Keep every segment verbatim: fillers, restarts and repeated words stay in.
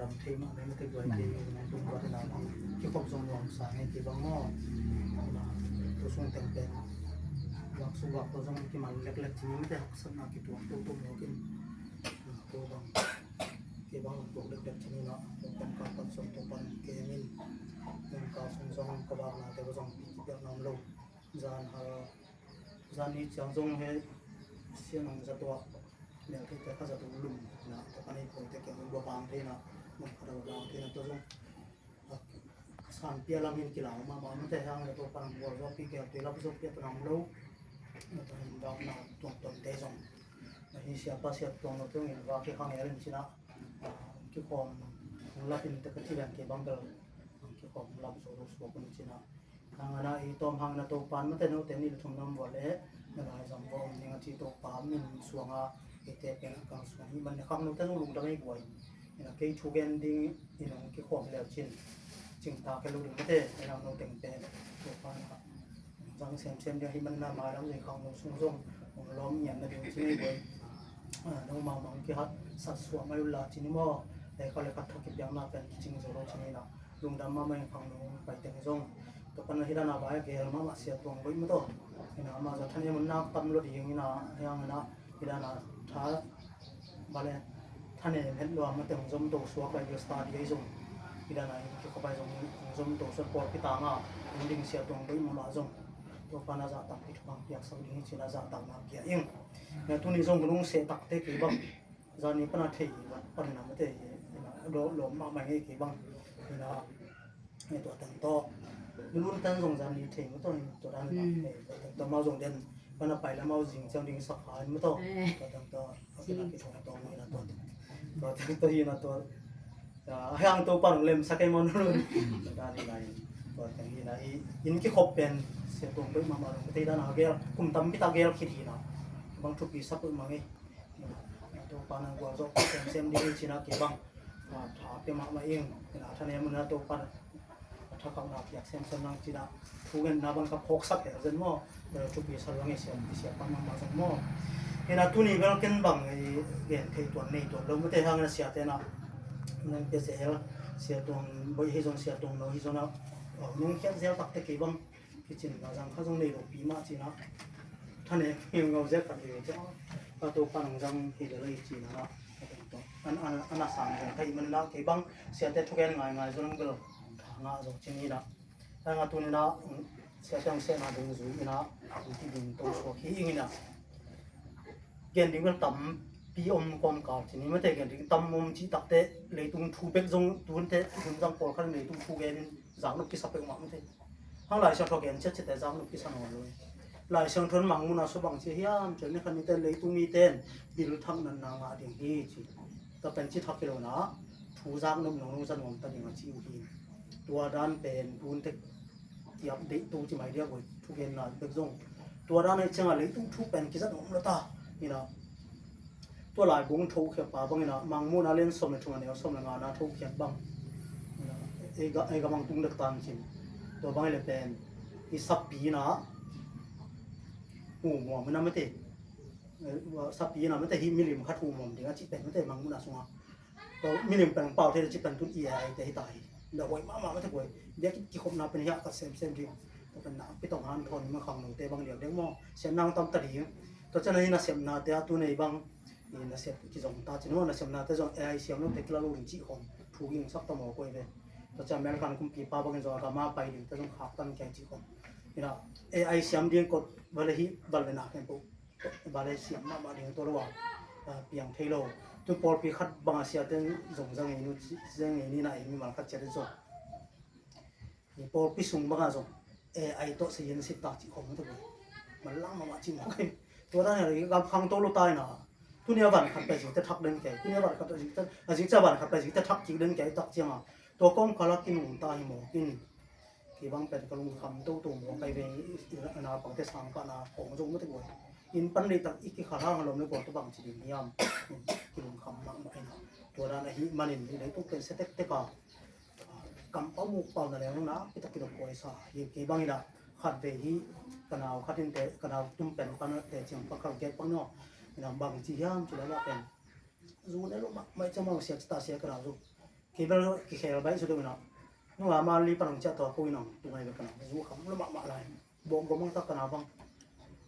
Thei mah mete guai thei nang tung guai na kikhop zong nuam sa ngai kibang maw. Tu sung teng pen vak su vak to zong kiman leklek ci mete haksatna kituak tutu mawk in. Tu bang kibang tuak leklek ci ni na. Tu pan ka pan sung tu pan kemin. Nang ka sung zong ka vak na te zong pi kipiak nam lo. Zan hal zan ni ciang zong he sian ang za tuak. Mel thei te kha za tuak lum na. Tu pan ei poi te kiang lum bang thei na. Mun kha da bang thei na tu zong. San pia lam hin kilau mahmah mete hang le to pan bual zo pi kel tui lap zo pia tanam lo. Mete hang dau na tuan tuan te zong. Na hi sia pa sia tuan lo tuan in va ki hang el in cina. Ki khom hong lap in te ka ci lian ke bang bel. Ki khom hong lap zo lo suak in cina. Hang ana i tom hang na to pan mete no te ni le thum nam bual e. Na lai zong bo om ning a ci to pan min suang a. I te pen a kang suang hi man ne khang no te zong lungdam ei buai. Ina kei thu gen ding in hong kikhawm leu cin cingtak hi lo ding mete, ina no teng pen Topa na zang semsem ding hi man na mai lam zing khang no sung zong hong lawm ngian na ding cin ei boi. No mama hong kihat sat suah mai ula cin i maw, lei kha le khat thak kipiang na pen kicing zo lo cin ina lungdam mama in khang no hong pai teng zong Topa na hi dan a bai a gel mama sia tuang boi maw to. Ina ama za than em hong nak tam lo ding ina hiang ina hi dan a tha Bale, thanem het lua mate hong zom to suak lai Bible study ahi zong. Hi dan a in kikhopai zong hong zom to suak pawlpi tanga hong ding sia tuang boi mama zong. Topa na zahtak i thupang piaksak ding hi cina zahtakna pia ing. Na tuni zong hong seh takte kei bang. Zani pana thei vat panina mate hi. Lo, lo mahmah ngei kei bang. Hi na Nge tua teng tawh. Nulun tan zong zan ni thei mu tawh hin tua dan ni. Tua teng tawh mau zong den. Pana pai la mau zing ciang ding sak ha in mu tawh. Tua teng tawh. Tua teng tawh hi na tua. Tua teng tawh hi na tua. A hiang to pan lem sak ei mau nulun. Tua dan ni lai. Tua teng hi na i in kikhop pen sia tuang boi mama dong. Tei dan a gel kum tam bit a gel khit hi na. Bang thupi sak boi mang ei. Topa nang gualzawh semsem ding hi cina kei bang. Tha pia mahmah ing. Ina thanem una Topa a tha khauhna piak semsem nang cina thu ngenna bang ka phawksak hel zen maw. Thupi sa luang i siam i siam pah mahmah zong maw. Ina tuni bel ken bang i gen thei tuan nei tuan lo mate hang ina siate na nang pia zel sia tuang boi hi zong sia tuang no hi zong a nung khiat zel takte kei bang. Kicin na zang kha zong nei lo pi mah cina. Thane ngau ngau zia khat lio cia. Ka to pan ang zang hi le lai cina na. An an an a sang zang kha i man na kei bang siate thugen ngai ngai zong bel. Tha nga zong cin hi na. Tha nga tu ni na siate ang se na ding zui hi na. Ang ti ding to suak hi ing hi na. Gen ding bel tam pi om kom kal cin hi mate gen ding tam om ci takte leitung thu bek zong tun te hun zang pawl khan leitung thu gen in zang nuk kisa pek mah mate. Hang Lai Siangtho gen ciat ciat te zang nuk kisa nawn lo. Lai Siangtho in Mangmuhna sua bang ci hiam cian ni khan ni te leitung mi ten bil thak nan na ngah ding hi ci. Ka pen ci thak hi lo na thu zak nuk nong nong za nuam ta ding a ci uh hi. Tua dan pen tun te kiap deih to ci mai dia boi thu gen na bek zong. Tua dan a i ciang a leitung thu pen kiza nuam lo ta. Ina Tua lai bung thokhiat pa bangin ah Mangmuhna lian sawm le thum a neu sawm le ngana thokhiat bang. Ei ga, ei ga mang tung dek tan cin. Tua bangin le pen i sapi na mu muam na mate. Sapi na mate hi milim khat hu muam ding a ci pen mate Mangmuhna sunga. Tua milim pen pau thei ci pen tun i ai te hi ta hi. Da huai mama mate huai. Dia ki, kikhopna pen hi a ka sem sem ding. Tua pen na pi tong han thon ma khang no te bang liau deng mo. Sem nang tam ta ding. Tua chan hi na sem na te a tu nei bang. I nasep kizong ta cin maw, nasepnate zong A I siam lote kila lo ding cih khawng thu ging sak ta maw koi ve. Tua ciang American kumpipa bangin zong a gama pai dingte zong khaktan kia cih khawng. Ina A I siam ding kot vale hi, vale na khempeuh vale siam mahmah ding tua lo a, a, piang thei lo. Tu pawlpi khat banga siate zong zang ei nu, zang ei ni na ei mimal khat ciate zong. Hi pawlpi sung banga zong A I tawh sa yen sit ta cih khawng mate koi. Manlang mahmah cih mawk hi. Tua dan hi gam khang to lo ta ina. Tuni a van khat pia zingte thak den kei. Tuni a van khat pia zingte, a zingte a van khat pia zingte thak kik den kei tak cianga. Tua kawmkala kinung ta hi mawk in. Kei bang pen ka lungkham toto mawk kai ve. Ina pangte sang kahna khawng zong mate koi. In pan lei tak i kikhal hang a lawm le kua tua bang ci ding hiam. Kilungkham mahmah ina. Tua dan ahi manin i leitung pen se tektek a. Kampau mukpau na leng na pita kidop koi sa hi kei bang ina khat ve hi ka nau khat in te ka nau tum pen pan te ciang pa kal get bang no ina bang ci hiam ci la la pen zu ne lo ma mai cha mau sia ta sia ka nau zu Kei bel kikhel baih zaw deuh inah, nunga ma li pan hong ciah tua ko inah tung ai bek ka na zu kham lo mahmah lai. Bawk gawm ang tak ka na bang,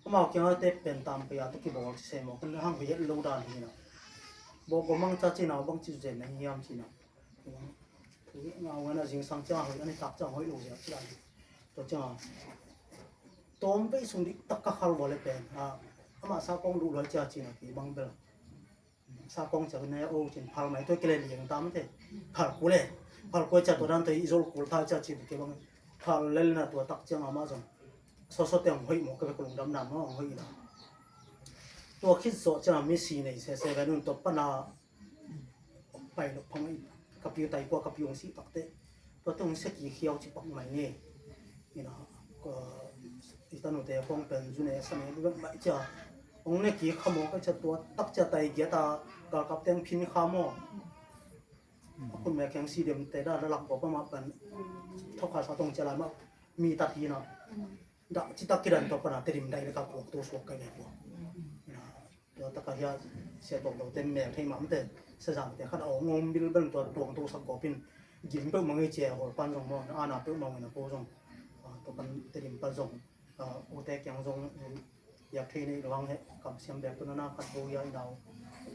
amau kiang a te pen tam pei a te kibawl ci se maw, kan hang hoih het lo dan hi inah. Bawk gawm ang ca ci inah bang ci zen na hi hiam ci inah. Nga wen a zingsang ciang a hoih a ni tak ciang hoih lo zia ci lai. Tua ciang a tawm pei sung dik tak ka khal bawl le pen a, amah sa kong duh luai cia ci inah kei bang bel sa kong ciak ne o cin phal mai tua kile liang tam te. Phal kule, phal kule cia tua dan tua i zol kul thai cia ci ke bang phal lel na tua tak ciang amah zong soso te hong hoih maw ka bek lungdam na maw hong hoih na. Tua khit zawh ciang a mi si nei se se ve nun tua pana pai lo phang i ka piu tai kua ka piu hong si tak te. Tua te hong sia ki khiau ci pak mai nge. Ina ka i tanu te khong pen zu ne sa ne lu mai cia. Hong ne ki kha maw ka cia tua tak cia tai gia ta galkap teng phin kha maw. A kun me keng si dem te da da lak ko pa ma pen thok kha sa tong cia lai ma mi ta thi na. Da ci tak ki dan to pa na te dim dai le ka puak to suak kai le puak. Ina tua taka hia sia tuang lo te mel thei mam te sa zang te khat a ong om bil bel tua tuang to sak gawpin gim peuh mang i cia hol pan zong maw, na ana peuh mang ina po zong. Tua pan te dim pan zong u te kiang zong yak thei nei lo hang he kam siam bek tu na na khat bo hia i nau.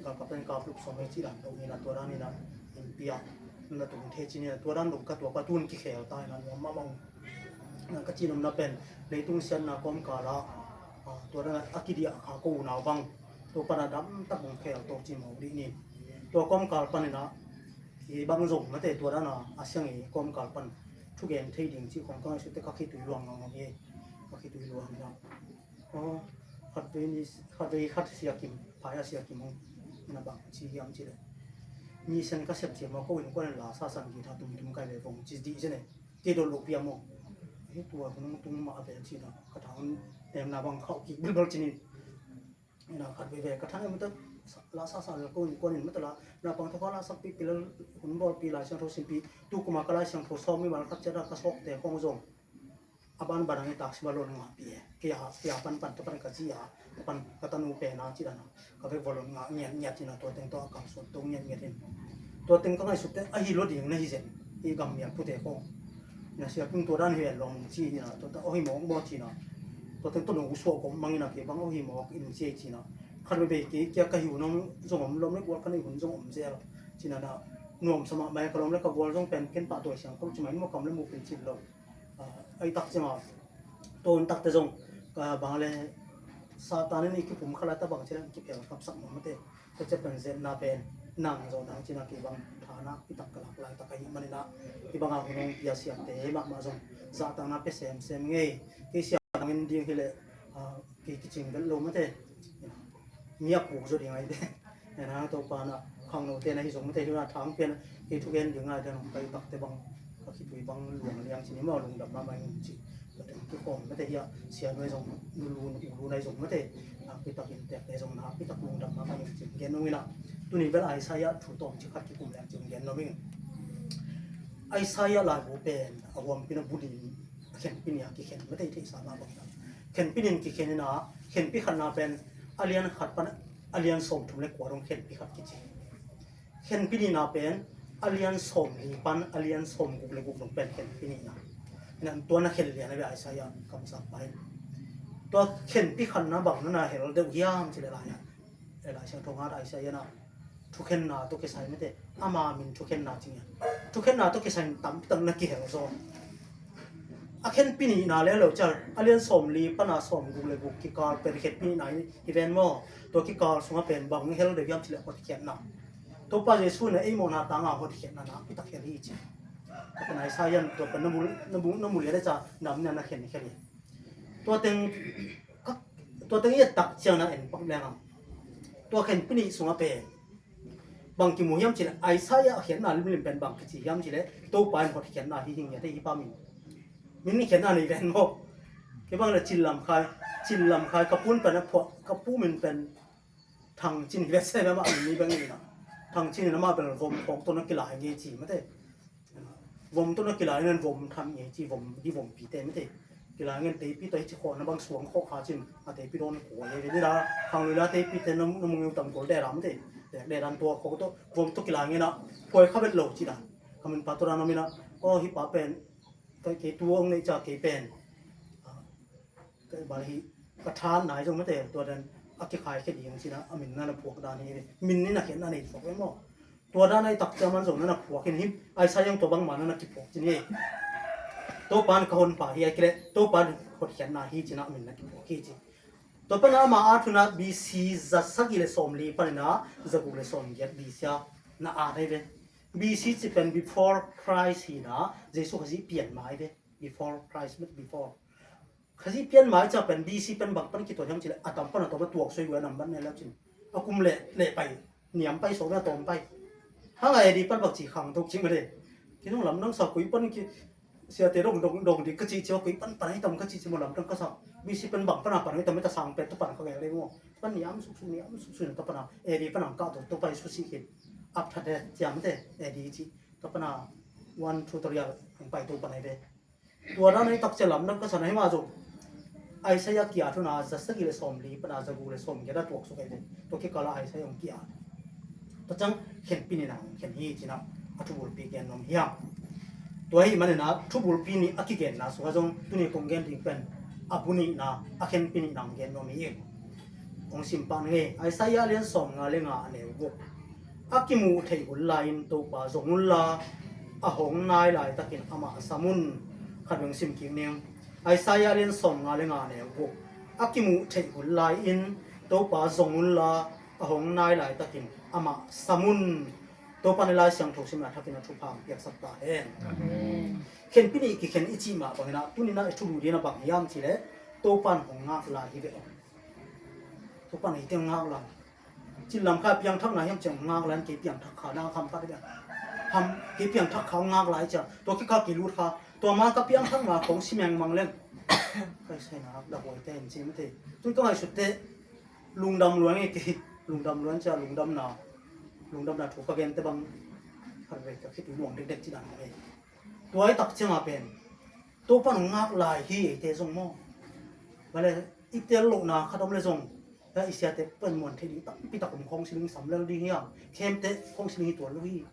Galkap ten kap lup sawm hi ci dan to hi na tua dan hi na in pia na tung the ci ni na tua dan lo ka tua ka tun kikhel ta hi na nuam mah mah. Ka ci nopna pen leitung siatna kawmkal ah tua dan a kidiah kha ko unau bang tua pan a dam tak bang khel to ci mau dih ni. Tua kawmkal pan in ah i bang zong mate tua dan a a siang i kawmkal pan thugen thei ding ci khong ka ngaihsut te ka khitui luang ngam ngam hi. Ka khitui luang in ah aw khat vei ni khat vei khat sia kim phai a sia kim hong na bang ci hiam ci le. Mi sen ka sep cia ma ko in kuan la sa san gi tha tum tum kai ve vong ci dih ci ne. Kei dol lo pia maw. Hi tua hun hong tung mah a vel cina ka thang em na bang khauh kik bilbal cinin. Ina khat veve ka thang em ta la sa sa lel ko in kuan in mata la na pang tho ka la sak pi pilal hun bol pi lai siang tho sin pi tu kuma ka lai siang tho sawm mi mal khat cia da ka sawk te khong zong. A ban ban ang i tak si ba lon nga pi e. Kia kia pan pan to pan ka ci a pan ka tanu pe na ci da na. Ka vek volon nga ngiat ngiat ina tua teng tawh a kang suan to ngiat ngiat in. Tua teng ka ngaihsut teng ahi lo ding na hi zen. I gam mial pute ko. Na sia tung tua dan hi lawng ci ina tua ta ohi mawk mawk ci na. Tua teng tawh nong suak kawm mang ina kei bang ohi mawk in ci ci na. Khat veve kei kia ka hiu nong zong om lom le gual ka nei hun zong om zel. Ci na na nuam sama mai ka lom le ka gual zong pen ken pah tuai siang ko ci mai mawk kam le muk in ci lo. Ai tak ci ma. Tuan takte zong ka bang le Satan in i kipum kha lai ta bang ci le kiphel kapsak mawk mate. Ka cia pen zetna pen nang zaw nang cina kei bang thana i tak ka lak lai tak ka hi manina i bang a hunong pia siate mahmah zong zahtakna pe semsem ngei. Kei sia nangin ding hi le kei kicing bel lo mate. Mi a puk zaw ding ai te. Ena Topa na khangno te na hi zong mate hi na thang pian kei thugen ding ai te nong pai takte bang ka khitui bang luang liang cini maw lungdam mahmah in ci. Ka teng kikhawm mate hiah sia nuai zong nulu nulu nai zong mate nakpi tak in tekte zong nakpi tak lungdam mahmah in ci gen nong ina. Tuni bel Isaiah thu tawm ci khat kikum liang ci gen nong in. Isaiah laibu pen a huampi na budin khenpi nia kikhen mate i theihsa mah bang khenpi nin kikhen ina khenpi khatna pen a lian khat pan a lian sawm thum le kua dong khenpi khat kici. Khenpi nihna pen a lian sawm li pan a lian sawm guk le guk dong pen khenpi nihna. Ina tua na khen lian a bia Isaiah kamsak pa hin. Tua khenpi khatna bang na na hel deuh hiam ci le lai a. Lai siang thongat Isaiah na thukhenna tawh kisai mate ama min thukhenna ci ngian. Thukhenna tawh kisai tampi tak na kihel zaw. A khenpi nihna le lo cal a lian sawm li pana sawm guk le guk kikal pen khenpi nihna hi ven maw? Tua kikal sunga pen bang hel de viam cileh hotkhiatna. Topa Jesu na ei mawhna tanga hotkhiatna na pitak hel hi ci. Tua pen Isaiah tua pen na mu lian a ca nam nia na khen khen hi. Tua teng tua teng i a tak ciang na en pak leng ang. Tua khenpi nih sunga pen bang kimu hiam cileh Isaiah a khiatna limlim pen bang kici hiam cileh Topa in hotkhiatna hi hing ngiat hi pa min. Min khiatna nei ven maw? Kei bang le cin lam khai cin lam khai ka pun pen a phuah ka pu min pen thang cin hi vet se mah min ni bang ni na. Thang cin in amah bel vom khawk tawh na kilai ngei ci mate. Vom tawh na kilai nan vom tham ngei ci vom di vom pite mate. Kilai ngen teipi tawh hi ci khawh na bang suang khawh kha cin a teipi dawn kua ye ve ni la. Khang lui la teipi te na mung tam kol de la mate. Dek de dan tua khawk tawh vom tawh kilai ngen a phuai kha vet lo ci dan. Ka min pa tua dan om inah, aw, hih pa pen, kei tu hong neih ciang kei pen, ah, ka bal hi, ka tha nai zong mate, tua dan a kikhai khia ding cih na a min na na phuak dan hi. Min in a khiatna nei suak ve maw? Tua dan a i tak ciang man zong na na phuak in hi. Isaiah zong tua bangmah na na kiphuak cih hi. Topa in ka honpa hi, a kileh Topa in hotkhiatna hi cih na a min na kiphuak hi ci. Tua pan a ama at hun ah B C za sagih le sawmli panin a za guk le sawmgiat B C a na at hi ve. B C cih pen before Christ hi na, Jesu Khazih pian mai ve. Before Christ, before. Khazih pian mai ciang pen B C pen bang pan kituat hiam cih leh a tam pan a tawm a tuak soi guai a nam ban ne leu cin. A kum leh, leh pai, niam pai, sawm a tawm pai. Hang a A D pan bang ci khang tuk cih mah de. Kei zong lamdang sa koi pan ki, siate dong, dong, dong dik ka cih ciang koi pan pan a hi tam ka cih ciang maw lamdang ka sa. B C pen bang pan a pan a hi tam, mita sang pet tu pan ka gel ding maw. Pan niam suksuk, niam suksuk na ka pan a A D pan ang ka tu, tu pai su si khin. Up to date ciang mate A D cih. Ka pan a one tutorial ang pai tu pan a hi ve. Tua dan a i tak ciang lamdang ka sa na hi mah zong Isaiah ki-at hun a za sagih le sawmli pan a za guk le sawmgiat a tuak suk a hi ve. Tua kikal a Isaiah hong ki-at. Tua ciang khenpi ni na hong khen hi cih na a thubulpi gen nuam hiam? Tua ahih manin a thubulpi ni a kigenna sungah zong tuni kong gen ding pen a bu nihna, a khenpi nihna hong gen nuam hi. Hong sim pah ning ei. Isaiah lian sawmnga le nga, a neu guk. A kimuh theih hun lai-in Topa zong unla, a hong nai laitakin amah sam un. Khat veng sim kik ning. Isaiah lian sawmnga le nga, a neu guk. A kimuh theih hun lai-in Topa zong unla, a hong nai laitakin amah sam un. Topa in Lai Siangtho simna thakin a thupha hong piaksak ta hen. Amen. Khenpi nih kikhen i cih mah bangin a, tuni-in a i thulu ding a bang hiam cih leh Topa in hong ngak lai hi ve aw. Topa in eite hong ngak lai. Cin lam kha piangthakna hiam cih hong ngak lai, kei piangthak kha na kham khat hi ve. Ham, kei piangthak kha hong ngak lai ciang. Tua kikal kei lut kha. Tua ma ka piangthakna kong si mengmang leng. Kai sai na, da huai te in ci mate. Tun ka ngaihsut teh. Lungdam luan nge kei, lungdam luan cia, lungdamna, lungdamna thu ka gente bang khat vei ka khitui luang dekdek ci dan nge. Tua i tak cianga pen Topa in hong ngak lai hi eite zong maw? Bale i tel lohna khat om le zong, i siate pen muan thei ding tampi tak om, counseling sam lel ding hiam? Khemte counseling hi tuan lo hi.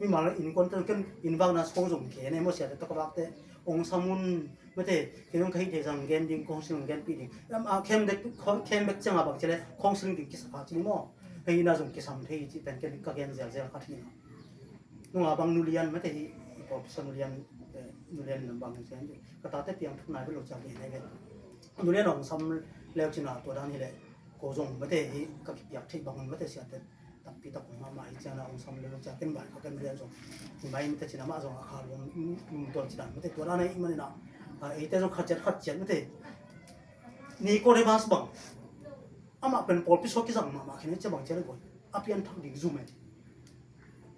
Mimal innkuante ken innvakna sung zong khe ne maw, siate tawh ka vakte hong sam un mate, kei zong ka hih thei zang gen ding, counseling genpih ding. Am, a, khem bek, khem bek cianga bang ci leh counseling ding kisa kha ci ni maw. Hei na zong kisam thei ci pen ken ka gen zelzel khat hi na. Nunga bang nulian mate hi, i pawlpi sa nulian, eh, nulian lam bang hi zen. Ka tate piangthak nai bek lo cia gen nai bek. Nulian hong sam leu cina tua dan hi leh ko zong mate hi ka kipiak thei bang mate siate. Tampi tak hong mahmah hi ciana hong sam leu cia ken bai kha ken lian zong. Hi mai mate cina mah zong a kha luang, um, um, tuan cina mate tua dan a i manina. A, eite zong khat ciat khat ciat mate. Nicodemus bang. Amah pen pawlpi sua kizang mahmah khin cia bang cia le guai. A pianthak ding zum e.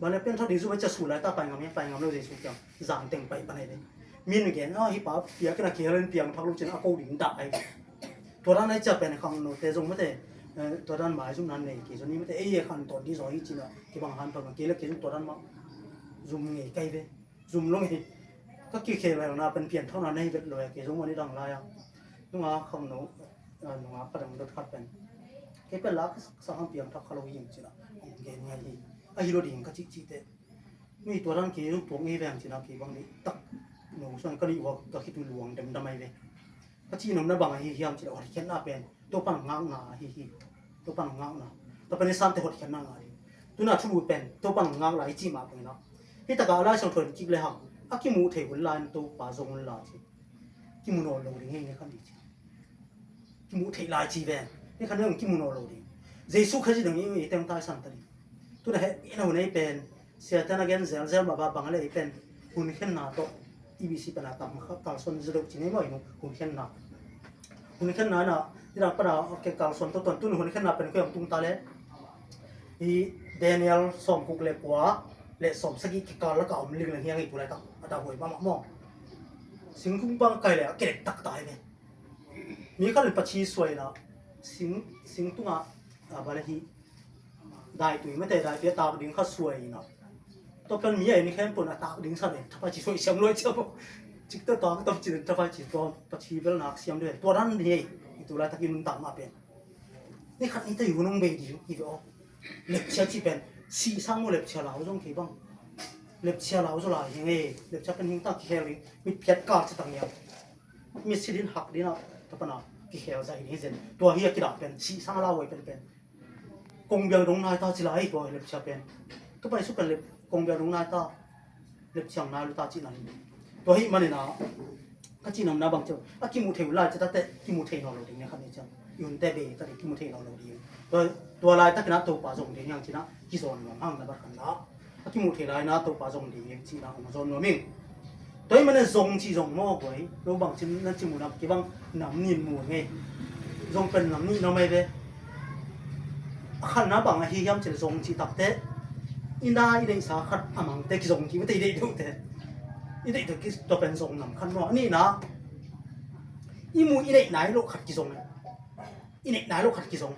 Bang le pianthak ding zum e cia su lai ta pai ngam e, pai ngam lo Jesu kiang. Zan teng pai pan e le. Min gen, a, hi pa piak kina kihel in piangthak lo cina a ko ding dah ai. Tua dan ai cia pen khangnote zong mate, eh, tua dan maizum nan nei kei zong ni mate, ei e khan ton di zong hi cina, kibang han ton kei le kei zong tua dan mah zum ngei kai ve, zum lo ngei. Ka kikhel na pen pianthakna nei vet lo e, kei zong mani dang lai a. Nunga khangno, eh, nunga ka dang dot khat pen. Kei pen la ka sak, sak hang piangthak kha lo hi cina, hong gen ngai hi. A hi lo ding ka cih cih te. Mi tua dan kei zong tuak ngei veng cina kei bang ni tak. No, suan ka nih ua ka khitui luang dem dam ai ve. Ka cih nopna bang ahi hiam cih leh hotkhiatna pen Topa'n ngakna ahi hi. Topa'n ngakna. Topa'n i sante hotkhiatna ngah hi. Tuna thulu pen Topa'n ngak lai i cih mah pen la. Hi takah a Lai Siangtho in kik le hang a kimuh theih hun lai-in Topa zong hun la ci. Kimu nawn lo ding hi ni khan i ci. Kimuh theih lai ci ven. Ni khan dong kimu nawn lo ding. Jesu Khazih dong i teng taisan ta ding. Tuna heh ina hun ei pen. Siate na gen zelzel mah ba bang a le ei pen. Hun khenna tawh. E B C pen a tam kha kalsuan zia deuh ci ngei maw i nu. Hun khenna. Hun khenna na. Nidang pana ke kalsuan tawh tuan tun hun khenna pen koi ang tung ta le. I Daniel sawmguk le kua le sawmsagih kikal laka om ling leng hiang i tu lai tak. A ta huai mahmah maw. Singkung bang kai le a kerek tak ta hi ve. Mi khat in pachi suai na sing, sing tunga, a, bale hi daitui mate, daitui a tak ding khat suai na. Tua pen mi a in khempeuh a tak ding sa le thapai ci suai siam luai ciam. Cikte tak tam ci le thapai ci tua pachi bel nak siam luai. Tua dan ni ei, i tu lai takin nuntak mah pen. Ni khat ni te i hun hong bei ding hi ve aw. Lepchia ci pen, si sang maw lepchia lau zong kei bang. Lepchia lau zaw lai hi ngei, lepchia pen hing ta kikhel ding, mit phiat kal ci tang hiam. Mit si din hak din a, ta pana kikhel zai ding hi zen. Tua hi a kidah pen, sih sang a lau huai pen pen. Kong biang dong nai ta ci lai tua lepchia pen. Ka pai su pen lep, kong biang dong nai ta, lepchia nai lu ta ci nai. Tua hi manin a, ka ci nam na bang ciang a kimu thei uh lai ciang tate kimu thei nawn lo ding ne khat ni ciang i hun te be tate kimu thei nawn lo ding. Tua, tua lai takin a Topa zong ding hiang cina kizawn nuam hang na bat kan la. A kimu thei lai na Topa zong ding hiang cina hong zawn nuam ing. Tua hi manin zong ci zong maw guai lo bang cin na ci mu na kibang nam nin mu ngei. Zong pen nam nin na mai ve. A khatna bang ahi hiam cin zong ci takte i na i neihsa khat a mangte kizong ki mate i deih deuhte. I deih deuh ki tua pen zong nam khat maw a nihna i mu i neih nai loh khat kizong. I neih nai loh khat kizong.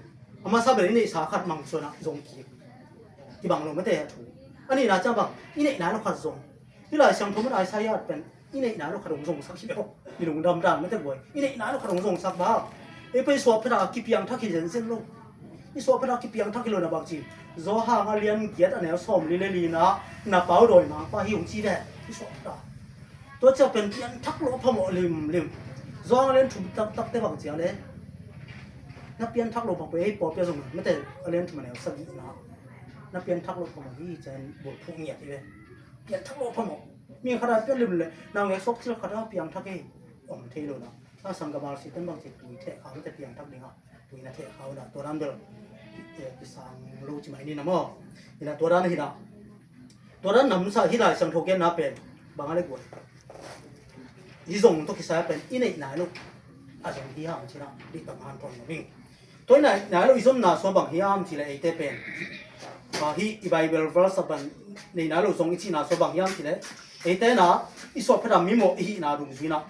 A masa bel i neihsa khat mang suan ah zong ki. Kibang lo mate a thu. A nihna ciang bang i neih nai loh khat zong. Hi Lai Siangtho mun Isaiah pen i neih nai loh khat hong zongsak hi lo. I lungdam dan mate guai. I neih nai loh khat hong zongsak bang. Ei pen i suah phet a kipiang thak hi zenzen lo. I suah phet a kipiang thak hi lo na bang ci. Johan a lian giat a neu sawm li le li na na pau dawi mangpa hi hong ci ve. I suah phet a. Tua cia pen pianthak lo phamawh limlim. Zuang a lian thum taktakte bang cia le na pianthak lo phamawh ei pawlpia zong mate a lian thum a neu sagihna na pianthak lo phamawh hi cian bulphuh ngiat hi ve. Pianthak lo phamawh mi khat a pian lim le nang le sok cil khat a pianthak hi om thei lo na. A sanggammal si ten bang ci tui theh kha mate pianthak ding a tui na theh kha na tua dan bel kisang lo ci mai ni na maw. Ina tua dan hi na. Tua dan namsa hi Lai Siangtho genna pen bang a le guai. I zong tawh kisai a pen i neih nai lo a zong hi hang cina dih tam han tuan lo ding. Tua i neih nai lo i zonna sua bang hi hang cile eite pen. Hi i Bible verse a ban neih nai lo zong i cihna sua bang hi hang cile eite na i suah phet a mimawh i hihna dungzui na.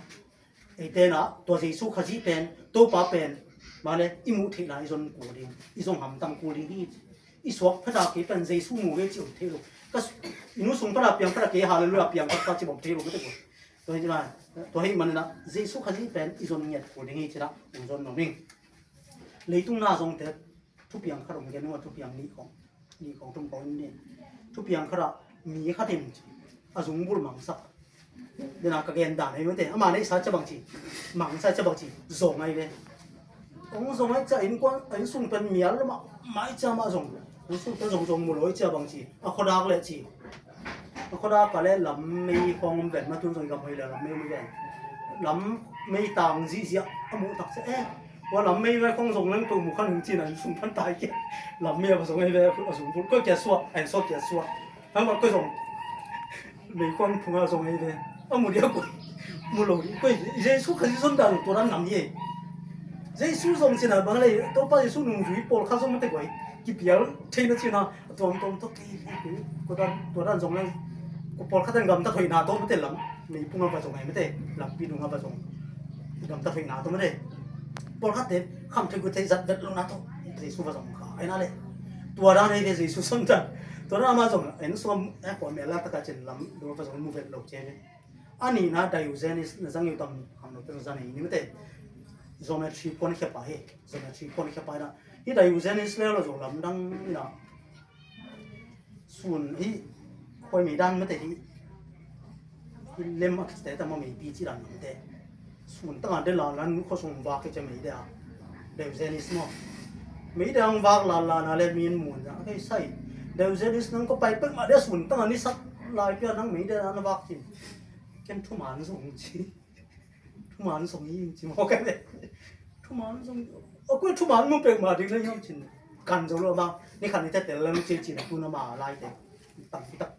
Eite na tua Jesu Khazih pen Topa pen mane i muh theih lai i zon kul ding i zong hamtang kul ding hi. I suak phet a kei pen Jesu mu ve ci om thei lo. Ka i nu sung phet a piang phet a kei halleluia piang phet a ci bom thei lo ka te ko. Tua hi lai tua hi manina Jesu Khazih pen i zon ngiat kul ding hi cina ung zon nom ing. Leitung na zong te thupiang khat om gen nua thupiang nih kong nih kong thum kong in nih thupiang khat a mi khat in a zungbul mangsak. Dena ka gen dan ahi mate ama neihsa ca bang ci mangsa ca bang ci zong ahi ve. Ong zong ahi ca innkuan a innsung pen mial lo mah mai ca mah zong innsung pen zong zong mu lo ahi ca bang ci a khuadak leh ci. A khuadak ka leh lam mei khawng om ven ma tun zong i gam hoi leh lam mei om ven. Lam mei tang zihziah a muh tak ca eh. Ua lam mei vai khawng zong leng to mu khan hong cina innsung phan tai kia. Lam mei a va zong ahi ve a zong bul koi kia suah a in sawt kia suah. Hang mak koi zong mei kuang phunga zong ei ve a mu dia koi mu lo koi Jesu Khazih zon dan tua dan nam ye. Jesu zong cina bang lei Topa Jesu nungzui pawlkhat zong mate koi kipial theina cina a tuamtuam tawh kei tua dan zong lei pawlkhat an gamta thoihna tawh mate lam mei punga va zong ei mate lampi nunga va zong gamta thoihna tawh mate pawlkhatte kham thei gu thei zat vet lohna tawh Jesu va zong kha aina le. Tua dan ei ve Jesu zon dan tua dan ama zong en suam eh kua mel la taka cin lam dua pa zong mu vet lo ce ve. A nihna Diogenes na zang yu tam kham lo te zong zan ei ni mate. Geometry puan khia pa hi. Geometry puan khia pa hi na hi Diogenes le lo zong lam dang na. Sun hi koi mei dan mate hi. Hi lem a kiste ta ma mei pi ci dan mate. Sun tanga de la lan kho sung vak ke ce mei de a. Diogenes mo. Mei de ang vak la la na le min mun ja. Kei sai. Diogenes nang ko pai pek ma de sun tanga ni sak lai pia nang mei de na vak cin. Ken thuman zong ci. Thuman zong hi ci mo ke de. Thuman zong. A koi thuman mo pek ma ding na yong cin. Kan zo lo ma. Ni kan ni te tel lam ci cin tu na ma lai te. Tang tak.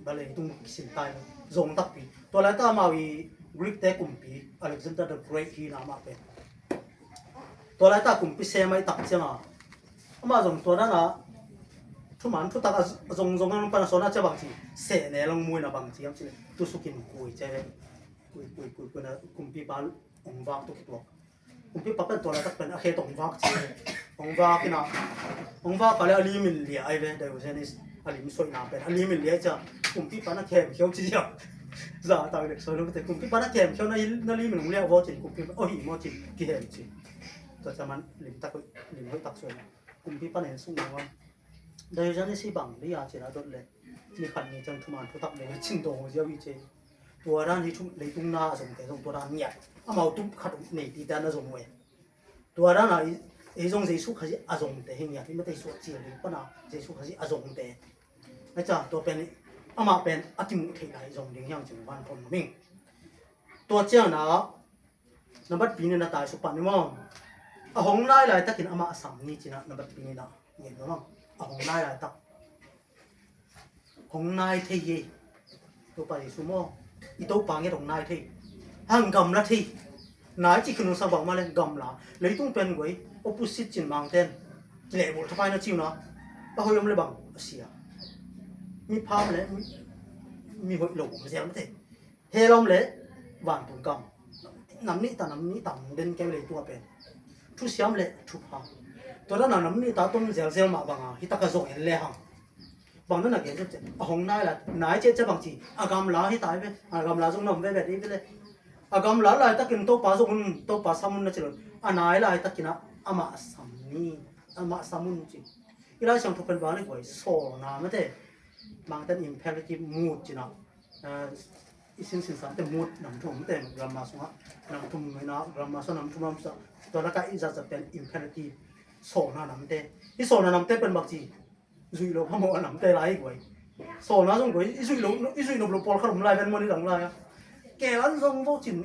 Ba leitung kisin tai zong takpi. Tua lai ta amau i Greek te kumpi Alexander the Great hi na amah pen. Tua lai ta kumpi sem ai tak cianga amah zong tua dana thuman thutak a zong zong a nung pana sona cia bang ci seh ne long mui na bang ci am ci le tu sukin kui ce ve. Kui kui kui kui na kumpi pa ong vak tu kituak. Kumpipa pen tua laitak pen a khe tawh hong vak ci. Hong vak ina hong vak a le a lim in lia ai ve Diogenes a lim soihna pen a lim in lia ai cia. Kumpipa na khem khiau ci cia. Za tak dek soi lo te kumpipa na khem khiau na lim in hong lia vo ci kumpipa o hi mo ci kihem ci. Tua cia man lim tak lim hoih tak soi. Kumpipa nen sung lo. Diogenes hi bang lia ci na dot le. Ni khat ni ciang thuman thutak le cin dong ziau i ce. Tua dan hi thu leitung na a zongte zong tua dan ngiat. Amau tup khat nei ti dan a zong uh e. Tua dan a ei zong Jesu Khazih a zongte hi ngiat. I mate suak cial ding pana Jesu Khazih a zongte. Ai ca tua pen amah pen a kimuh theih lai zong ding hiang cin van thon ming. Tua ciang na nambat pi ni na tai su pan ni maw. A hong nai lai takin amah a sam ni cina nambat pi ni na ngen maw. A hong nai lai tak hong nai thei hi. Topa Jesu maw, i Topa nget hong nai thei. Hang gamla thei. Nai ci khin hong sa bang ma le gamla. Leitung pen guai opposite cin mang ten. Kilehbulh thapai na ciu na. A hoih om le bang a sia. Mi pham le mi hoih lo om zel ma thei. Hell om le vantung gam. Nam nih ta nam nih ta den keu le tua pen. Thusiam le thupha. Tua dana nam nih ta tom zelzel mah banga hi taka zong en le hang. Bang nana gen zong ce a hong nai la nai ce ce bang ci a gamla hi tai ve a gamla zong na om ve ve dei ve le. A gamla lai takin Topa zong un Topa sam un na ci lo. A nai lai takin a amah sam ni amah sam un ci. I Lai Siangtho pen bang le guai sawlna mate. Bang ten imperative mood cina. I sinsin sante mood nam thum te grammar sunga nam thum maina grammar sung nam thum nam sa. Tua laka i zat zat pen imperative sawlna namte. I sawlna namte pen bak ci. Zuih lo phamawh a namte lai guai. Sawlna zong guai i zuih lo i zuih nop lo pawl khat om lai ven maw ni dang lai a. Kelan zong vo cin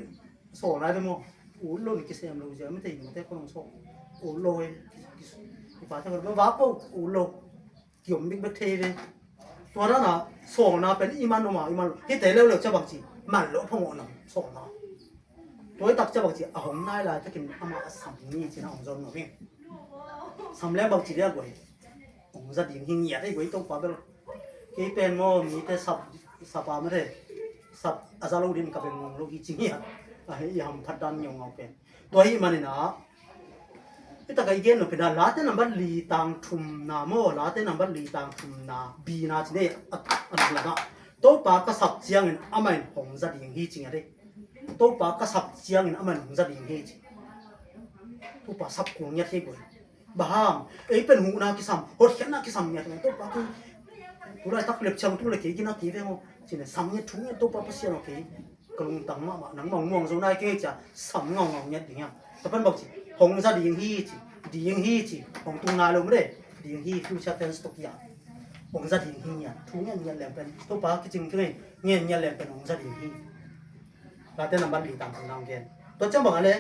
sawlna ven maw. Ut lo ni kisem lo zia mite i mite khonong sawl. Ut lo e. Kipate khonong vak po ut lo. Kiom bik bek thei ve. Tua dana sawlna pen i man oma i man lo hite leuleu ca bang ci man lo phamawh nam sawlna. Tua i tak ca bang ci a hong nai lai takin amah a sam ni cina hong zon ngawh hi. Sam leng bang ci dia guai. Hong za ding hi ngiat ei guai Topa bel. Kei pen maw mite sap sapa mate sap a za lo din ka beng ngong lo hi ci ngiat. A hi i hamphat dan ngiau ngau pen. Tua hi manina i taka i gen nopina Late nambat li tang thumna maw Late nambat li tang thumna bina cine a nulana Topa ka sap ciangin amah in hong za ding hi cing a dei. Topa ka sap ciangin amah in hong za ding hi ci. Topa sap kul ngiat hi guai. Bahang ei pen huhna kisam hotkhiatna kisam ngiat ngiat Topa ki tulai tak lep ciang tu le kei kina ki veng aw cine sam ngiat thu ngiat Topa Pasian aw kei. Ka lungtang mahmah nangmah hong muang zo nai kei cia sam ngaungau ngiat ding hiam? Ka pan bang ci hong za ding hi ci ding hi ci hong tung nai lo mre ding hi future tense tok hiam? Hong za ding hi ngiat thu ngiat ngiat leng pen Topa kicing kei ngiat ngiat leng pen hong za ding hi. Late nambat li tang tang nang gen tua ciang bang a le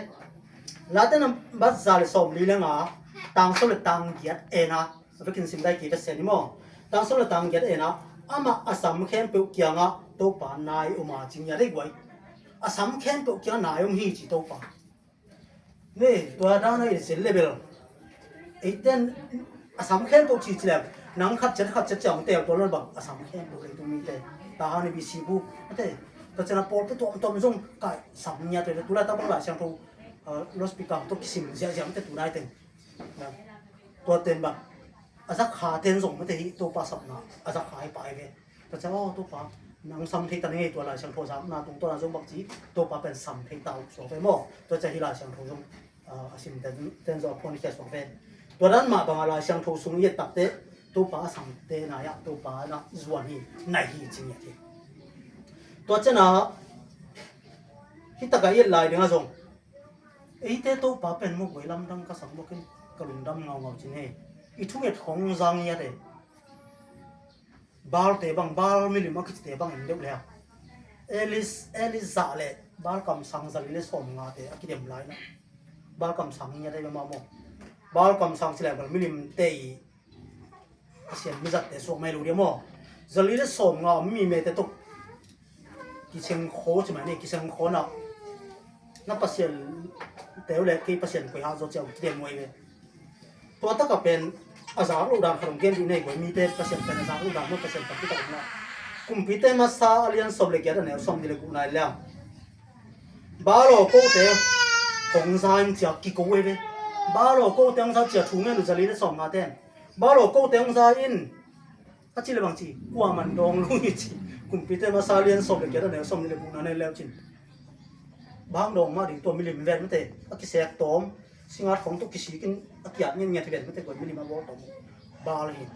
Late nambat za le sawm li le nga tang sawm le tang giat ena a vekin sim dai ki ta sen i maw? Tang sawm le tang giat ena amah a sam khempeuh kiangah Topa nai om a cing ngiat ei guai. A sam khempeuh kiangah nai om hi ci Topa. Ni tua dana i sil le bel eiten a sam khempeuh ci ci le nang khat ciat khat ciat ciang tel tua lo bang a sam khempeuh le tu mite ta ha ni bi si bu ate ta cena pawl pe tuam tuam zong kai sam ngiat te tu la ta bang Lai Siangtho loudspeaker to kisim ziahziah mate tu nai ten. Tua ten bang a zakha ten zong mate hi Topa sapna a zakha hi pai ve. Tua ciang aw Topa nang sam thei ta ni ngei tua Lai Siangtho zakna tungtawna zong bang ci Topa pen sam thei ta uh suak ve maw? Tua ciang hi Lai Siangtho zong a sim ten zong a phuan khia suak ve. Tua dan mah banga Lai Siangtho sung i et takte Topa a samte nai-ah Topa na zuan hi nai hi ci ngiat hi. Tua ciangah hi taka i et lai dingah zong eite Topa pen maw guai lamdang ka sak maw ken ka lungdam ngaungau cin he. I thunget khong zang ngiat e. Balte bang Bal milim a kicite bang en deuh le a Elis Elis zah le Bal kamsang zali le sawm ngate a kidem lai na. Bal kamsang ngiat e mama maw? Bal kamsang ci le bal milimte i Pasian mizatte suak mai lo dia maw? Zali le sawm nga mi mete tok kiseng kho ci mai ne kiseng kho na. Na Pasian teu le kei Pasian koi ha zo ciau kidem muai ve. Tua taka pen a zak lo dan khat hong gen dih nei koi mite Pasian pen a zak lo dan maw Pasian pen kitak na. Kumpite masa a lian sawm le giat a neu sawm ni le guh nai liang. Balo kote hong za in cia kiko ve ve. Balo kote hong za cia thu ngen uh zali le sawm nga ten. Balo kote hong za in a ci le bang ci kua man dawng lu hi ci. Kumpite masa lian sawm le giat a neu sawm ni le guh na nei leu cin. Bang dawng mah ding tua milim ven mate a kisek tawm singat khong tua kisik in a kiat ngen ngiat hi ven mate koi milim a bawl tawm bal hi.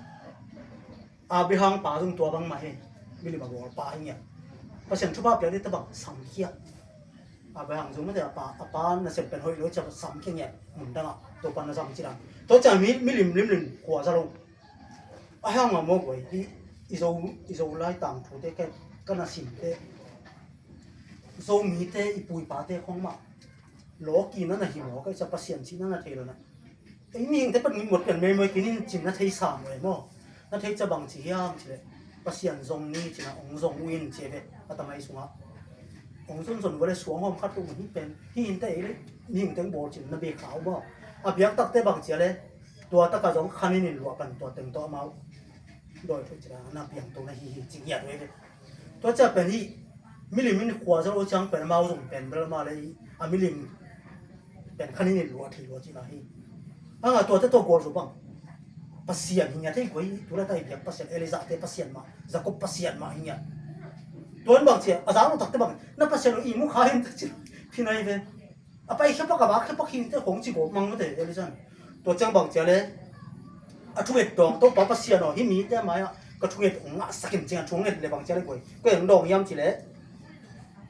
Abraham pa zong tua bangmah hi. Milim a bawl pa hi ngiat. Pasian thupha piak ding tawh bang samkhia. Abraham zong mate a pa, a pa nasem pen hoih lo ciang samkhia ngiat mun dangah Topa na zang ci dan. Tua ciang mi, milim limlim khua za lo. A hang a maw guai hi. I Zo, i Zo lai tangthute ka, ka na simte, Zomite i pu i pate khong mah lawki na na hi maw, ka i ca Pasian cih na na thei lo na. Ei mihingte pan ngiat pen meimoi kinin cin na thei sam uh e maw. Na thei ca bang ci hiam cileh, Pasian zong ni cina ong zong uh in ci e ve. A tamai sungah ong zon zon vua le suang hawm khat uh hi pen hi hinte ei le mihingte ong bawl cin na bek kha uh maw. A biak takte bang cia le tua taka zong khanin in luah pan tua teng tawh amau dawi thuh cina na piang to na hi hi ci ngiat uh e ve. Tua cia pen hi milim in khua zo lo ciang pen amau zong pen bel mah le hi a milim pen khanin in luah thei lua cina hi. Anga tuate tawh gual zo bang Pasian hi ngiat thei guai hi. Tulai ta i biak Pasian Elijahte Pasian mah, Jacob Pasian mah hi ngiat. Tuan bang cia a zang lo takte bang na Pasian lo i mu kha hin ta cina phi nai ve. A pai khepak a vak khepak hingte khong ci gawp mang mate Elijah. Tua ciang bang cia le a thunget dawng Topa Pasian aw hi mite mai-ah ka thunget ong ngahsak in cing a thunget le bang cia le guai. Koi ong dawng hiam cileh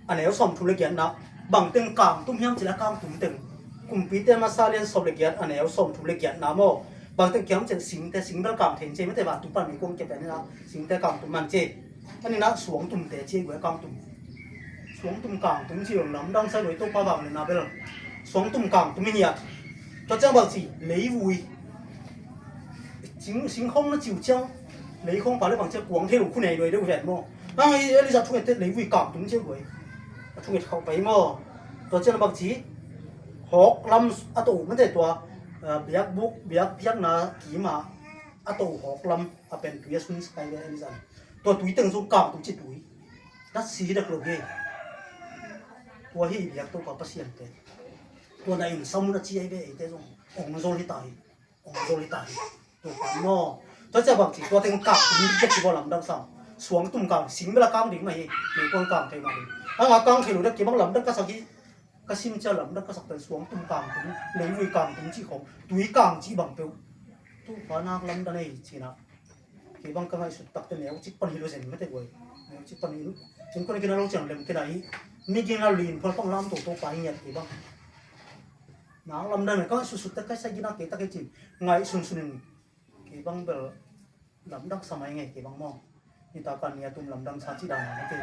a neu sawmthum le giatna bang teng kangtum hiam cileh a kangtum teng. Kumpite masa lian sawm le giat a neu sawmthum le giatna maw. Bang teng kiam cin singte, singbel kang thei in ci mate vantung pan mi kuang kia pen ina singte kangtum man ci. Ani na suangtumte ci guai kangtum. Suangtum kangtum ci lamdang sa guai Topa bang le na bel. Suangtum kangtum in hiat. Tua ciang bang ci leivui. Sing, sing khong na ciu ciang lei khong pa le bang cia kuang thei lo khu nei duai deuh ven maw. Hang hi Elijah thunget te leivui kangtum ci guai. A thunget khauh pai maw. Tua ciang bang ci hawk lam a to mate tua, ah, biakbuk, biak, biakna kima a to hawk lam a pen tui a sun sakai ve Elijah. Tua tui teng zong kangtum ci tui. Nat si hi dak lo hi. Tua hi biak Topa Pasian te. Tua na in samun a ci ai ve eite zong ong zol hi ta hi. Ong zol hi ta hi. Tua pan maw. Tua cia bang ci tua teng kangtum dek ci baw lamdang sa. Suangtum kang, singbel a kang ding mah hi. Meikuang kang thei mah ding. Anga kang thei lo dek ci bang lamdang ka sak hi. Ka sim cia lamdang ka sak pen suangtum kangtum, leivui kangtum ci khong, tui kang ci bang peuh. Topa nak lamdang ei cina. Kei bang ka ngaihsut takte neu cik pan hi lo zen mate guai. Neu cik pan hi lo. Cin kona kina lo ciang lem kina hi. Mi gina lin phual pang lam to Topa hi ngiat kei bang. Nak lamdang ka ngaihsut sut te ka sa gina kei ta kei cin. Ngaihsun sunin kei bang bel lamdang sa mai ngei kei bang maw. Ni ta kan ni a tum lamdang sa ci dan a mate.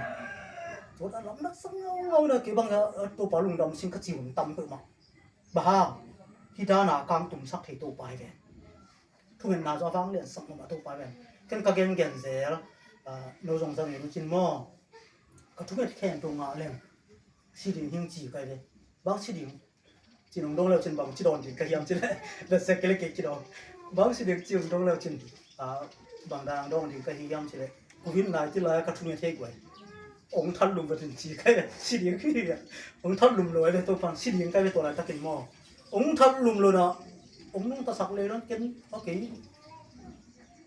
Tua dan lamdang sa ngau ngau na kei bang a Topa lungdam sing ka ci hun tam peuh mah. Bang hang hi dan a kangtum sak thei Topa hi ve. Thungetna zaw a vang lian sak mama Topa ven. Ken ka gen gen zel, ah, no zong zang in cin maw. Ka thunget khen to ngah leng. Si ding hing ci kai ve. Bang si ding. Cin hong dong leu cin bang ci dawn ding ka hiam ci le. Bek sek ke le kei ci dawn. Bang si ding ci hong dong leu cin. Ah, bang dang dong ding ka hiam ci le. Covid nineteen lai ka thunget thei guai. Ong that lum vet in ci kai ve, si ding hi ve. Ong that lum lo ai ve to pan, si ding kai ve to lai takin maw. Ong that lum lo na, ong nung ta sak le ron ken, okay.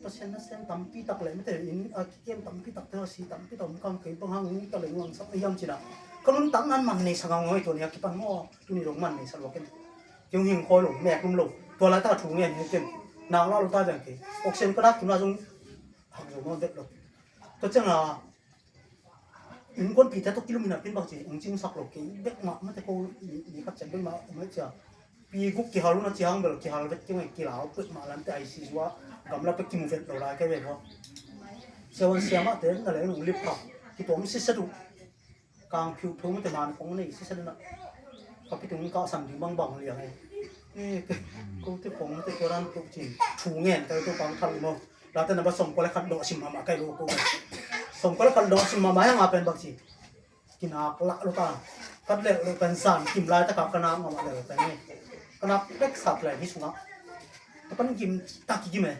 Pasian na sem tampi tak le mete in, a kikem tampi tak te si tampi tak ong kang kei bang hang ong ta le ong sak hiam cina. Ka lun tang nan man nei sa ngau ngau to ni a kipan maw, tu ni dong man nei sa lo ken. Kiung hing khoi lo, mek lum lo. To lai ta thu ngen ni ken. Nang la lo ta jang kei. Oxygen ka dak tu na zong hang zo maw det lo. To chang a, innkuanpihte tawh kilum in a pin bang ci, ong cingsak lo kei bek mah, mate ko ni, ni khat ciang bek mah, om le cia. Pi guk kihal un a ciang bel, kihal vet kei mah, kilau pek mah lamte I C U ah, gamla pek kimu vet lo lai kei ve ko. Siawan siamahte na leng ong lip kha, kituam siset uh. Kang phiu phiu mate man kong nei siset uh na. Ka pi tung ka sam ding bang bang liang e. Eh, ko te kong mate ko ran tuk cin, thu ngen kai to pang thal mo. Late na ba sawmkua le khat dawh sim mahmah kai lo ko. Sawmkua le khat dawh sim mahmah hiang a pen bak ci. Kinak lah lo ta. Kat le lo pen zan kim lai ta ka kanak mahmah le lo pen ni. Kanak pek sat le hi sungah. Ta pan kim ta kigim e.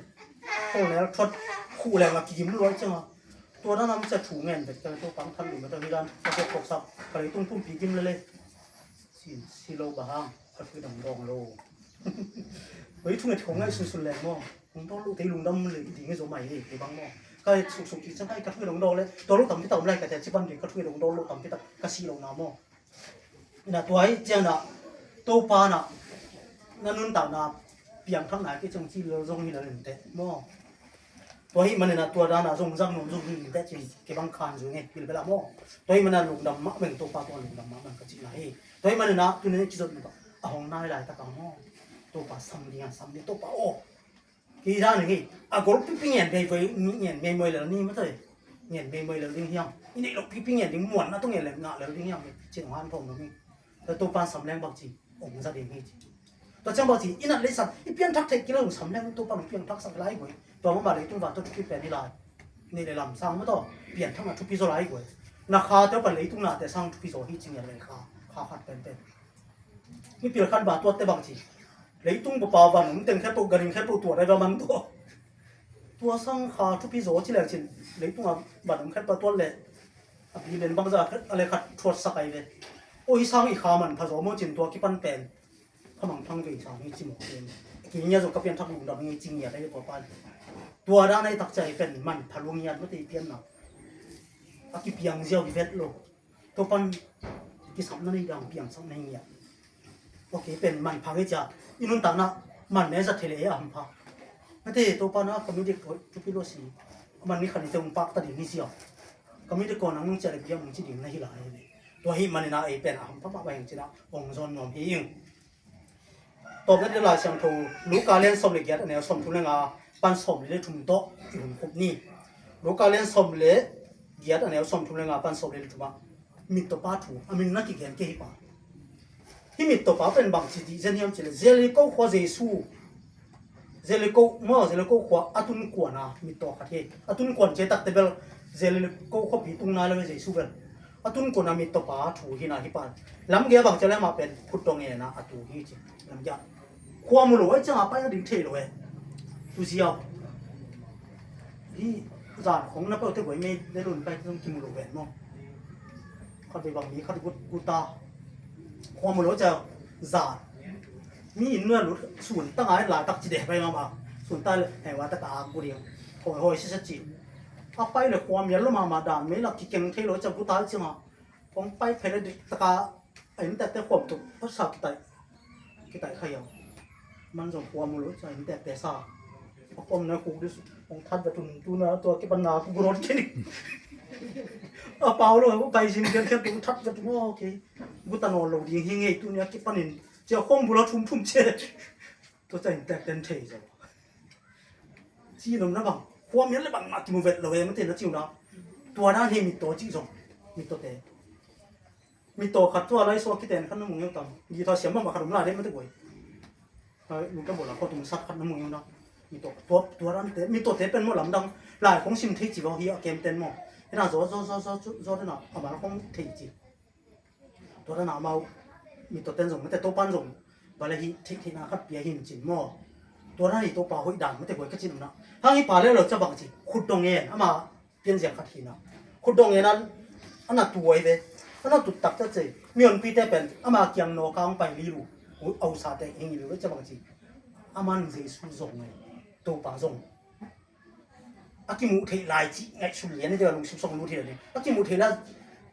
Ko le thot khu le nga kigim lo ai chang a. Tua dan a mi ca thu ngen vet ka to pang thal lo ta hi dan. Ka to kok sak. Ka le tung pumpi gim le le. Sin si lo ba hang. Ka thu dang dong lo. Oi thu nget khong ngai sun sun le mo. Hong dawn lo te lungdam le ding e zo mai e, kei bang maw. Ka het suksuk kik ciang ka, ka thu dong dawn le dawn lo tampi tak om lai ka te ci pan ding, ka thu dong dawn lo tampi tak ka si lo na maw. Ina tua hi ciang na Topa na na nuntakna piangthakna kei ciang ci lo zong hi lo len te maw. Tua ahih manin ah tua dan ah zong zang nuam zong hi in teh cin kibang khan zui ngei bilbel ah maw. Tua ahih manin ah lungdam mahmah ing, Topa tungah lungdam mahmah ing ka cihna hi. Tua ahih manin ah tuni in kizopna tawh a hong nai laitak ah maw, Topa sam ding a sam ding, Topa aw. Hi dan hi. A gol pipi ngen meimoi, ngen meimoi lel ni maw, tua hi. Ngen meimoi lel ding hiam? I neih loh pipi ngen ding, muanna tawh ngen lel, ngah lel ding hiam? Cin hong hanthawm lo hi. Tua Topa in sam leng bang ci, hong za ding hi ci. Tua ciang bang ci, i nat lei sam, i pianthak theih kei lo sam leng Topa in hong pianthaksak lai guai. Tua mah bang leitung van tawh thupi pen hi lai. Neih le lam sang maw, tua pianthakna thupi zaw lai guai. Na khate pan leitung nate sang thupi zaw hi ci ngiat le kha, kha khat penpen. Mipil khat bang tuatte bang ci. Leitung papa van um teng khempeuh, ganhing khempeuh tuat ai va man tua. Tua sang kha thupi zaw ci leng cin, leitung a van um khempeuh tuat leh a bi len bangzah a le khat thuatsak ai ve. Aw, hi sang i kha manpha zaw maw cin, tua kipan pen kha mangthang vei sang hi ci mawk hi. Kei ngia zong ka pianthak lungdam hi ci ngiat ai ve tua pan. Tua dan ai tak ciang i pen manpha lua ngiat mate i pianna. A kipiang ziau hi vet lo. Tua pan kisapna nei dang, piangsak nei ngiat. Ok, pen manpha ngei cia i nuntakna man ne zat thei le a hampha. Mate, Topa na ka mi dik thupi lo si. Man ni khan i te hong pak ta ding hi sia. Ka mi dik ko nang nung cia le biang nung ci ding na hi lai. Tua ahih manin ah ei pen a hampha mah bang hi cin ah hong zawn nuam hi ing. Tawpna ding Lai Siangtho, Luka lian sawm le giat, a neu sawmthum le nga pan sawmli le thum tawh i hun khup ni. Luka lian sawm le giat, a neu sawmthum le nga pan sawmli le thum ah mittawpa thu a min na kigen kei hi pa. Hih mittawpa pen bang ci dih zen hiam cih leh Jericho khua Jesu, Jericho maw, Jericho khua a tun kuan a mittaw khat hi. A tun kuan ci takte bel Jericho khuapi tung nai lo hi Jesu bel. A tun kuan a mittawpa thu hi na hi pan. Lamgei a bang ci leh amah pen khutdawh ngen a a tu hi ci. Lamgei a khua mu lo ai ciang a pai a ding thei lo e. Tu ziau. Hi zan khong na peuh te guai mei le lun pai tung kimu lo ven maw. Khat vei bang mi khat gut, guta. Khua mu lo ciang zan. Mi inn nuai lut sun ta ngai la tak ci de pai mama. Sun ta le hei wa ta ka gu ding. Hoi hoi sisa ci. A pai le khua mial lo mama dan mei la kikeng thei lo ciang guta ciang a. Hong pai phei le dik taka a inntekte khuam tuk pasa kitai, kitai khai a. Man zong khuam uh lo ca inntekte sa. A khuam na khuk dih su hong that va tun, tuna tua kipan na ku gurot kei ni. A pau lo pai zin kian kian tung that va tun, ok. Guta nawn lo ding hi ngei, tuni a kipanin cia khuam bula thum thum cia. Tua ca inntekten thei zo. Ci nopna bang khuam hian le bangmah kimu vet lo e, mate na ciuna. Tua dan hi mittaw cih zong. Mittawte. Mittaw khat tua lai suak kiten khat na mu ngeu tam. Guitar siam bangmah khat om lai dei mate guai. Lungka bola khuatum sat khat na mu ngeu na. Mittaw tua, tua dante, mittawte pen maw lamdang. Lai khong sim thei ci bang hi a kemten maw. Hena zaw, zaw, zaw, zaw, zaw dena a mal khong thei ci. Tua dan a amau mittawten zong, mate Topan zong. Bale hi theih theihna khat pia hin cin maw. Tua dan hi Topa hoih dan, mate guai ka cin umna. Hang hi pa le lo ca bang ci. Khutdawh ngen, ama pianziak khat hina. Khutdawh ngen a, a na tu ai ve. A na tut tak ca ce. Mihonpite pen, ama kiang nawka hong pai li lu. A usate hing i lu ca bang ci. Aman Jesu zong ai. Topa zong. A kimuh theih lai cih ngaihsun lian i ding a lungsim song lut hi a ding. A kimuh theih lai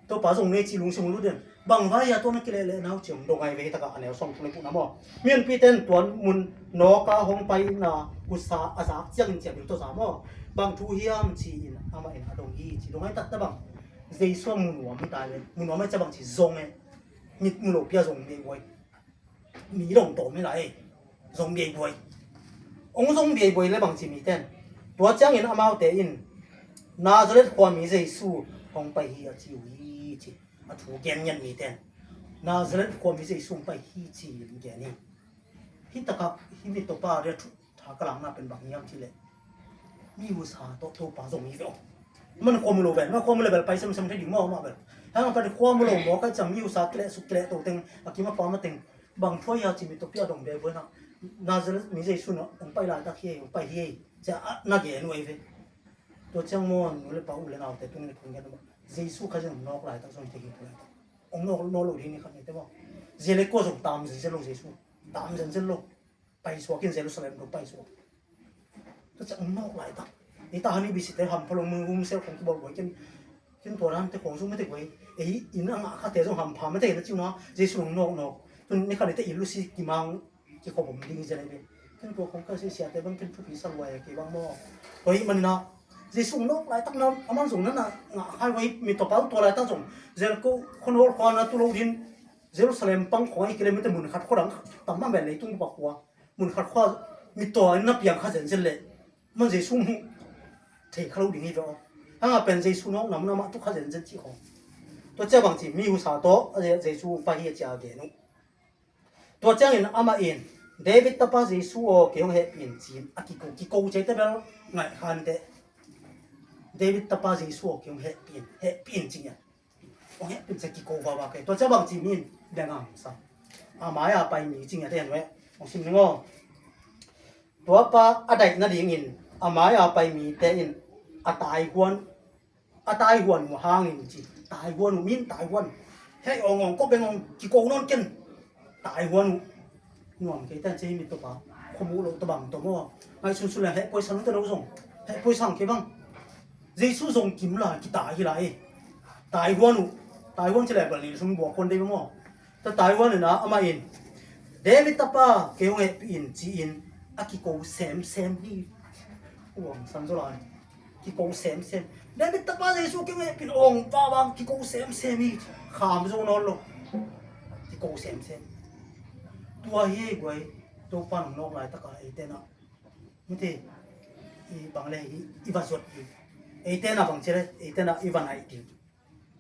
Topa zong nei cih lungsim lut ding. Bang vai a tuam a kileh leh nau ciang dong ai ve hi taka a neu sawm thum le kuhna maw. Mihonpite in tuan mun nawka hong paina usa a zak ciangin ciah ding tawh za maw. Bang thu hiam ci-in amah in a dong hi ci dong ai takta bang. Jesu a mu nuam hi ta ve. Mu nuam ai ca bang ci zong e. Mit mu lo pia zong me buai. Mi dong tawm hi lai. Zong biaibuai. Hong zong biaibuai le bangci miten. Tua ciangin amaute in Nazareth khuami Jesu hong pai hi a ci uh hi ci. A thu gen ngiat miten Nazareth khuami Jesu hong pai hi ci in gen hi. Hi takah hi mittawpa ria thu tha ka lakna pen bang hiam cih leh mi husa tawh Topa zong hi ve aw. Man khuam lo vel, man khuam lo vel pai semsem thei ding maw mah vel. Hang pai khuam lo maw kai cang mi husa kileh suk kileh to teng a kim a pam a teng bang thuai a ci mittawpi a dong ve buai na. Nazareth mi Jesu na hong pai laitak hi ei, hong pai hi ei. Cia a na gen uh ei ve. Tua ciang maw nu le pa u le naute tung le tung gen maw Jesu kha zong nawk laitak zong te hi pu laitak. Hong nawk nawk lo ding ni khat ni te maw. Zia le kua zong tam zen zel lo Jesu. Tam zen zel lo. Paisuak in Jerusalem dong paisuak. Tua ciang nawk laitak. Ei ta hani bisite hampha lo mu um sel khong kibawl buai ken. Ken tua dan te khong zung mete buai. Ei in a ngah khate zong hampha mete na ciuna Jesu nong nawk nawk. Tun ne khanite i lusi kimang kikhop om ding i zen ai be. Ken tua khong ka siate bang ken thupi sa lua e kei bang maw. Tua ahih manin ah Jesu nawk laitak na aman zong na na ngah khai uh hi. Mi tawpau tua laitak zong Jericho khuanawl khua na tu lo ding, Jerusalem pang khong a i kilometer mun khat khua dang tam mah bel leitung bup a khua, mun khat khua mi tua in na piang kha zenzen leh man Jesu muh thei kha lo ding hi ve aw. Hanga pen Jesu nawkna mun amah tu kha zenzen cih khong. Tua ciang bang ci, mi husa tawh a Je- Jesu pai hi a cia gen uh. Tua ciangin amah in, "David tapa Jesu aw, kei hong hehpih in," ci-in a kiko, kiko cihte bel ngaih kha inteh. "David tapa Jesu aw, kei hong hehpih in, hehpih in," ci-in a hong hehpih in ci-a kiko vava kei. Tua ciang bang ci, mi in bia ngam sa, "A mai-a pai mi," ci-in a te hen ve. Hong sim ning aw. Tua pa a daih nadingin a mai-a pai mite in a taihuan, a taihuan uh hangin ci, taihuan uh, min taihuan. Hei awng awng, ko beng awng, kiko nawn ken. Taihuan uh. Nuam kei ten ci hi, mi tawpa khuamuh loh tabang tawh maw. Ngaihsun sun leng heh puai sang te lo zong, heh puai sang kei bang. Jesu zong kim lai, kitai hi lai. Taihuan uh. Taihuan ci leh bal ni sung buak khuan dei maw. Tua taihuan in ah amah in, "David tapa, kei hong hehpih in," ci-in a kiko semsem hi. Uang san zaw lai. Kiko semsem. "David tapa Jesu, kei hong hehpih in," awng vavang kiko semsem hi. Kham zo nawn lo. Kiko semsem. Tua hi guai. Topa nong nawk laitaka eite na mite i bang le i, i va zuat ding. Eite na bang ci le, eite na i va naih ding.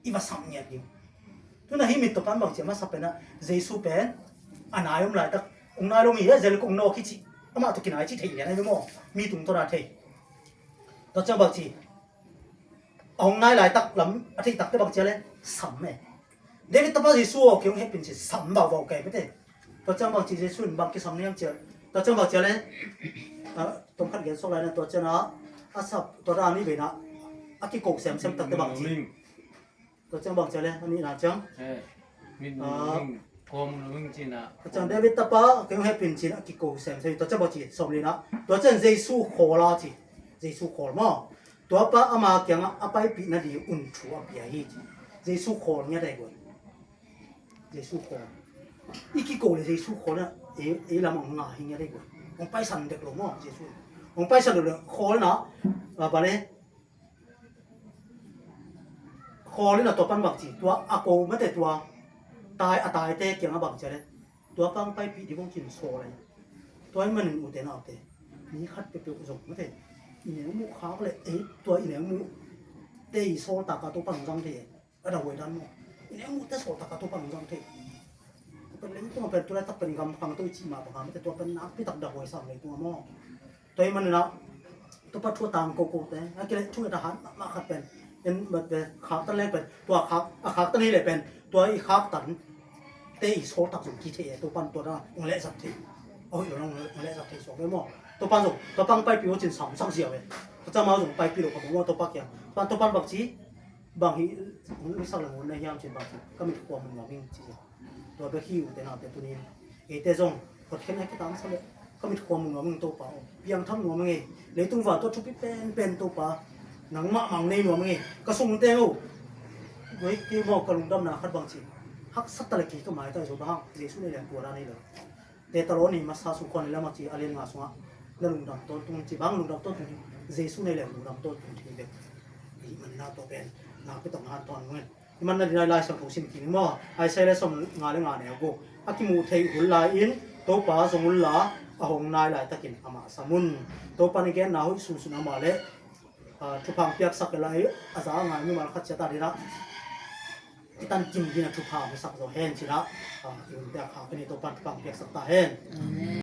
I va sam ngiat ding. Tu-in ah hih mit tawpan bang ci a masa pen ah, Jesu pen a nai om laitak, hong nai lo mi he, Jericho hong nawk hi ci, amah tawh kinai ci thei lian ahi maw. Mi tungtawn a thei. Tua ciang bang ci, a hong nai laitak lam a theih takte bang ci a le, sam e. "David tapa Jesu aw, kei hong hehpih in," ci, sam baubau kei mete. Tua ciang bang ci, Jesu in bang kisam na hiam ci a, tua ciang bang ci a le, ah, tom khat gen sok lai na, tua ciang ah a sap, tua dan a nih ve na, a kiko semsem takte bang ci. Tua ciang bang ci a le, a nihna ciang. Eh, min Ah. Min, kua mun lo min ci na. Tua ciang, "David tapa, kei hong hehpih in," ci-in a kiko semsem. Tua ciang bang ci, sawm li na. Tua ciang Jesu khawl a ci. Jesu khawl maw. Tua pa ama kiangah a paipih nading un thu a pia hi ci. Jesu khawl ngiat ahi guai. Jesu khawl. I kiko le Jesu khawl na, ei, ei lam hong nga hi ngiat ahi guai. Hong paisan dek lo maw, Jesu. Hong paisan dek lo, khawl na, ah, bang le, khawl in a tua pan bang ci, tua a ko mate tua, tai, a taite kiangah bang ci a le, tua pan paipih ding hong kin sawl e. Tua ahih manin ute naute, mi khat peuhpeuh zong mate, i neu muh khak le, ei, tua i neu muhte i sawl taka Topa hong zang thei e. A dahuai dan maw. I neu muhte sawl taka Topa hong zang thei. Tua pen leitung a pen tu laitak pen gam khang to i cih mah bang a mate, tua pen nakpi tak dahuai sam leitung a maw. Tua ahih manin ah, Topa thu a tang kokote, a kileh thu a hat mahmah khat pen, en, mat pen, khaktan leng pen, tua khak, a khaktan hi leh pen, tua i khaktante i sawl tak zong kithei e, Topa in tua dan hong lehzat thei. A hoih lo hong lehzat thei suak ve maw. Topa zong, Topa hong paipih uh cin samsak ziau e. Tua ciang amau zong paipih lo ka maw, Topa kiang. Topa, Topa bang ci, bang hi, hong sak leng hong na hiam cin bang ci, ka mit khua mun nuam ing ci. Tua bek hi ute naute tuni-in. Eite zong, hotkhiatna kitam sa leh, ka mit khua mun nuam ing Topa aw. Piangthak nuam ing e. Leitung vantung a thupi penpen Topa. Nangmah mang nei nuam ing e. Ka sungte aw. Guai kei maw ka lungdamna khat bang ci. Haksa ta leh kei ka maitai zo bang hang. Jesu nei leng tua dan nei lo. Thesalonika masa sung khua neu le lam a ci a lian nga sungah. Na lungdam tawntung ci bang lungdam tawntung. Jesu nei leng lungdam tawntung ci bek. Ahih manin ah tua pen. Nakpi tak na hanthawn ung e. I manna dingin Lai Siangtho sim kik ni maw. Isaiah le sawm nga le nga neu guk. A kimuh theih hun lai-in Topa zong unla, a hong nai laitakin amah sam un. Topa in i genna hoih sunsun amah le, ah, thupha hong piaksak lai, a za a ngai mimal khat ciat a dingin ah i tankim dingin a thupha hong sak zaw hen ci-in ah, ah, i hunte a khak in Topa in thupha hong piaksak ta hen. Amen.